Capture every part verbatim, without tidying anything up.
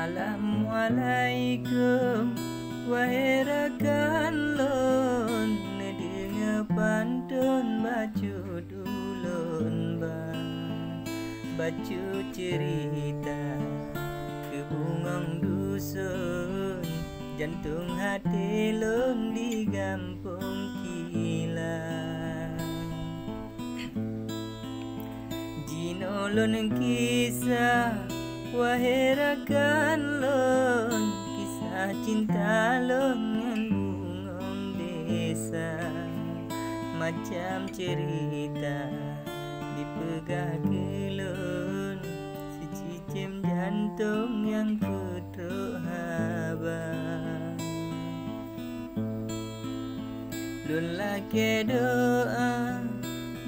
Assalamualaikum, wahai rakan lôn, neudeungoe pantôn bacut ulôn ba, bacut ceurita keu bungöng dusun, jantông até lôn di gampông kilat. Jinoe lôn kisah, wahé rakan lôn, kisah cinta lôn ngon bungöng desa. Macam ceurita jipeugah keu lôn, sicicém jantông nyang peutrok haba. Lôn lakée doá,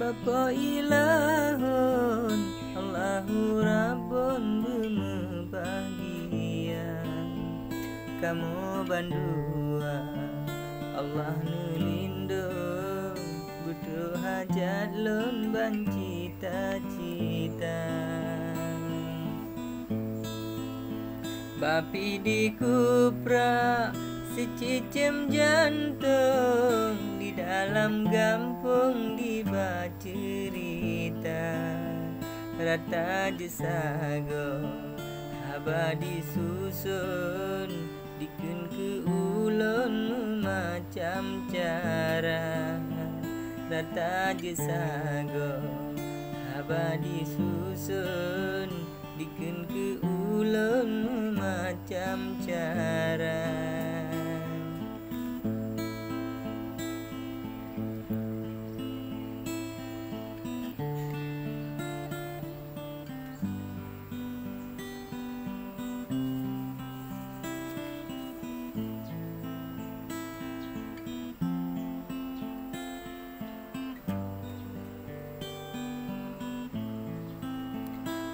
bak Po Ilahon, Allahu Rabbon beumeubahgia. Kamoe bandua Allah neulindong, beutrok hajat lôn ban cita-cita. Bak Pidie Kupra sicicém jantông, di dalam gampông jiba ceurita. Rata jeusagoe haba jisuson, dikheun keu ulôn meumacam cara. Rata jeusagoe haba jisuson, dikheun keu ulôn meumacam cara.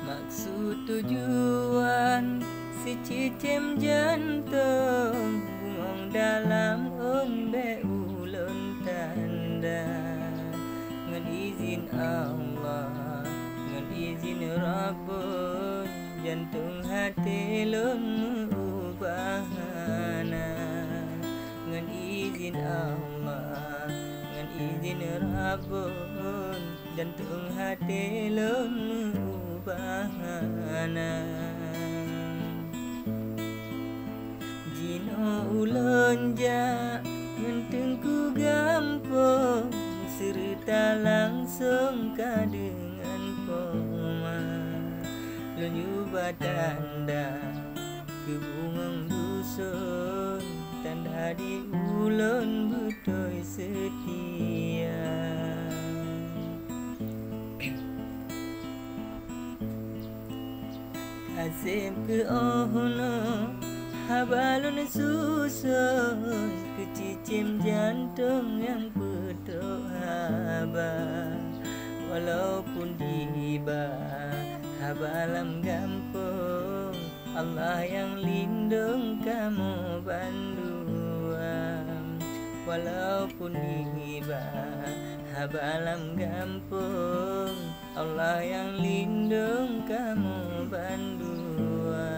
Maksud tujuan sicicém jantông, bungöng dalam ôn bék ulôn tanda. Ngon izin Allah, ngon izin Rabbon, jantông até lôn meu-ubah hana. Ngon izin Allah, ngon izin Rabbon, jantông até lôn meu-ubah hana. Jinoe ulôn jak ngon Teungku gampông, seureuta langsông ka deungon poma. Lôn yue ba tanda keu bungöng duson, tanda di ulôn beutôi seutia. Haseb keu 'oh noe haba lôn suson, keu cicém jantông nyang peutrok haba. Walaupun jiba haba lam gampông, Allah nyang lindong kamoe bandua. Walaupun jiba haba lam gampông, Allah nyang lindong kamoe bandua.